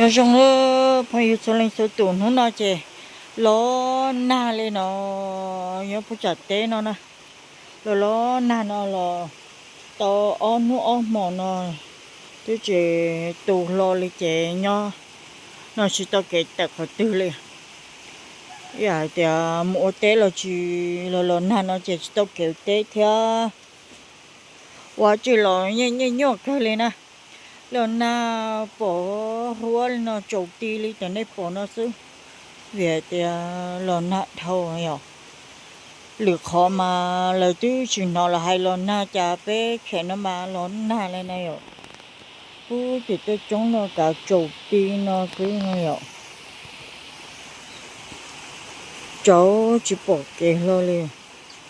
Nyob zoo phooj ywg txhua leej txhua tus, hnub no ces los nag li no, nyob puag tom teb no na, los los nag no los tau ob hnub ob hmos no twb tsis tu hlo li ces nyob no tsis tau kev tawm qhov twg li. Yam hais tias mus ua teb los tsis, los los nag no ces tsis tau kev ua teb thiab. Ua tsis los nyuaj nyuaj kawg li na. Los nag pom huab li no tsaus ti li cov nej pom no xwb, vim hais tias los nag dhau yom. Lwm qhov mas lawv twb tsis hnov lawv hais los nag, cas peb khiav no mas los nag li na yom. Pub tim tej roob no kav tsaus ti no xwb no yom. Tsaus tsis pom kev hlo li,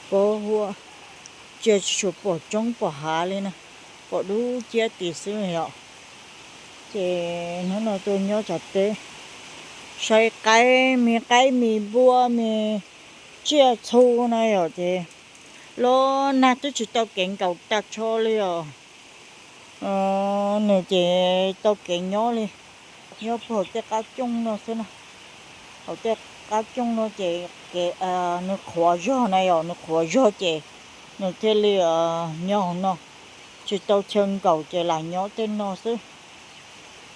pom huab, cia tsis tshua pom roob pom hav li na, pom dub ciab tim xwb yom. Ces hnub no tuaj nyob tom teb, saib qaib, me qaib me npua me tsiaj txhu no yom, ces los nag twb tsis tau kev nkaum tag nrho li os. Nws ces tau kev nyob li, nyob puag hauv tej qab cooj no xwb na. Hauv tej qab cooj no ces nws qhuav zog na yom, nws qhuav zog ces nws thiaj li nyob hauv no, tsis tau chaw nkaum ces lam nyob tej no xwb.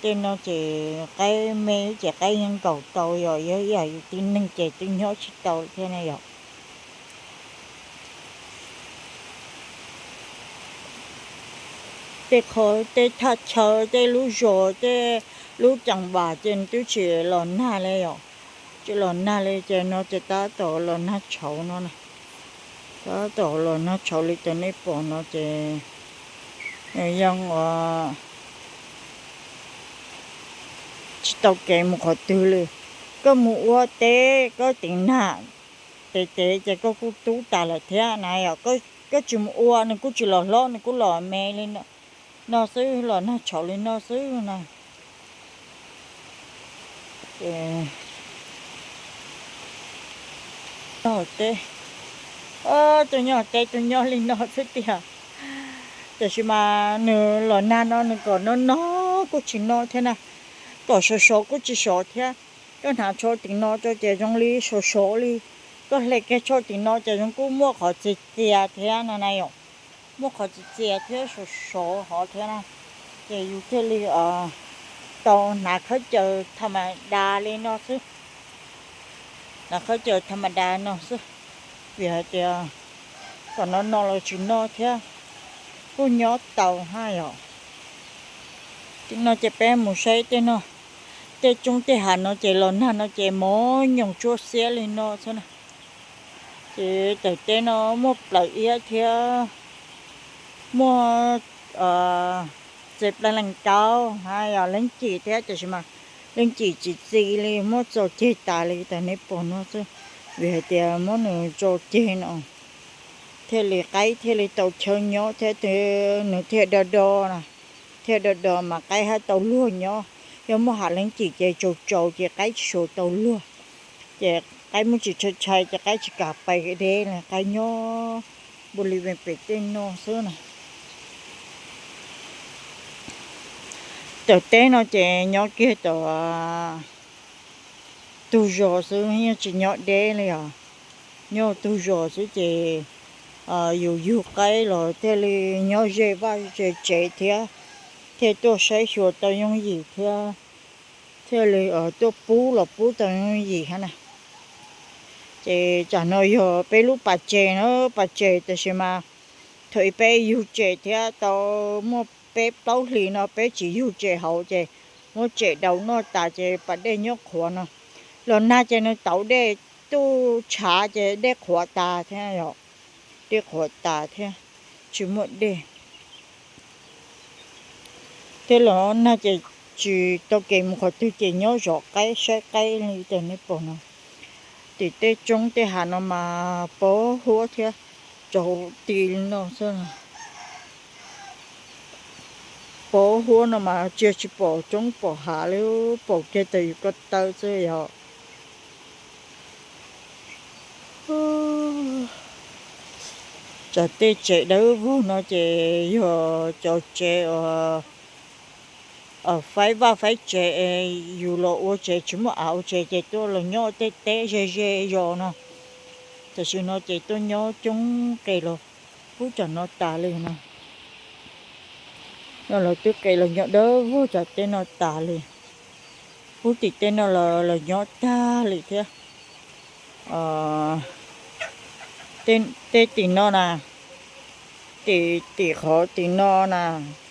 Tej no ces qaib me ces qaib yeej nkaum tau yom, yog ib yam yus tib neeg ces twb nyob tsis tau thiab na yom. Tej qhov tej thaj chaw tej lub zos tej lub ceem npam ces twb tsis los nag li yom. Tsis los nag li ces no ces tab tom los nag tshauv no na. Tab tom los nag tshauv li cov nej pom no ces nws yeej ua tsis tau kev mus qhov twg li. Koj mus ua teb koj tiv nag tiv tiv ces koj kuj tub tas lawm thiab na yom. Koj tsis mus ua nws kuj tsis los hlob, nws kuj los me li no xwb, los nag tshauv li no xwb na. Nyob teb, tus nyob teb tus nyob li no xwb tiag. Tiam sis mas nws los nag no nws kom no no kuj tsis no thiab na, kom sov sov kuj tsis sov thiab. Koj hnav tsho tim no rau ces zoo li sov sov li, koj hle kiag tsho tim no ces zoo kuj muaj qhov txias txias thiab no na yom. Muaj qhov txias txias thiab sov sov hov thiab na, ces yus thiaj li tau hnav khaub ncaws tham ma das li no xwb. Hnav khaub ncaws tham ma das no xwb, vim hais tias kom no no los tsis no thiab, kuj nyob tau hab yom. Tim no ces peb mus saib tej no, tej roob tej hav no ces los nag no ces mos nyoos tsuab xiab li no xwb na. Ces tawm teb no muaj plaws iab thiab muaj txiv plaub leeg kaub hab yog leeb cim thiab, tiam sis mas leej cim tsis txi li, muab txo ceg tas li tas neb pom no xwb, vim hais tias muab nws tso ceg no thiaj li qaib thiaj li tau chaw nyob thiab, nws thiaj do do na, thiaj do do mas qaib hab tau luag nyob. Yog muaj hav leeb cim ces tsaus tsaus ces qaib tsis tshua tau luag, ces qaib muaj tsis tshai tshai ces qaib tsis kam pais deb, qaib nyob npu li pem tej no xwb na. Tom teb no ces nyob kiag tom tug zos xwb, yeej tsis nyob deb li os. Nyob tug zos xwb ces yus yug qaib los thiaj li nyob ze vaj ze tsev thiab, thiaj tuaj saib xyuas tau yooj yim thiab, thiaj li tuaj pub los pub tau yooj yim hab na. Ces tsam no yog peb lub pas tseg na, pas tseg tiam sis mas thaum ub peb yug tsem thiab tau muaj peb plaub hlis no peb tsis yug tsem hauv ces muab tsem daus noj tas ces pas dej nyob qhuav no. Los nag ces nws tauv dej tuaj tshav ces dej qhuav tas thiab, dej qhuav tas thiab, tsis muaj dej. Thiab los nag ces tsis tau kev mus qhov twg ces nyob zov qaib saib qaib li cas neb pom no. Tim tej roob tej hav no mas pov huab thiab, tsaus ti li no xwb. Pov huab no mas cia tsis pom roob pom hav li, pom kiag tas yus ko taw xwb yog. Tsam tej tsev dawb vog no ces yog cov tsev uas faib vaj faib tsev, yus los ua tsev tsis muaj av ua tsev ces tuaj los nyob tej teb ze ze zos no. Tam sim no ces tuaj nyob coob qes los pub cov no tas li no. No lawv twb qes los nyob dawb vog cov teb no tas li. Pub tim teb no los los nyob tag li thiab. Tej tim no na, tim tim qhov tim no na,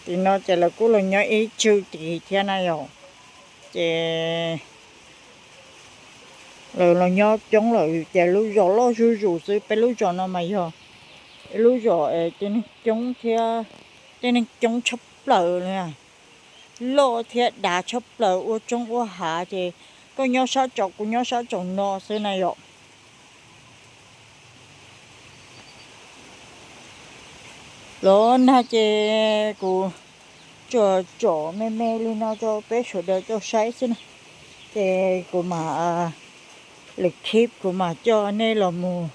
tim no ces lawv kuj los nyob ib tsw tim thiab na yom. Ces lawv los nyob coob lawm ces lub zos loj zuj zus xwb. Peb lub zos no mas yog ib lub zos tej neeg coob thiab, tej neeg coob tshaj plaws li, loj thiab dav tshaj plaws, ua roob ua hav ces koj nyob sab tsaum kuv nyob sab tsaum no xwb na yom. Los nag ces kuv tsuas tsom me me li no rau peb sawv daws tau saib xwb na. Ces kuv mam, lwm khib kuv mam coj nej los mus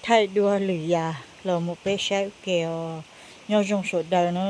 thaij dua lwm yam los mus peb saib ua ke os. Nyob zoo sawv daws na.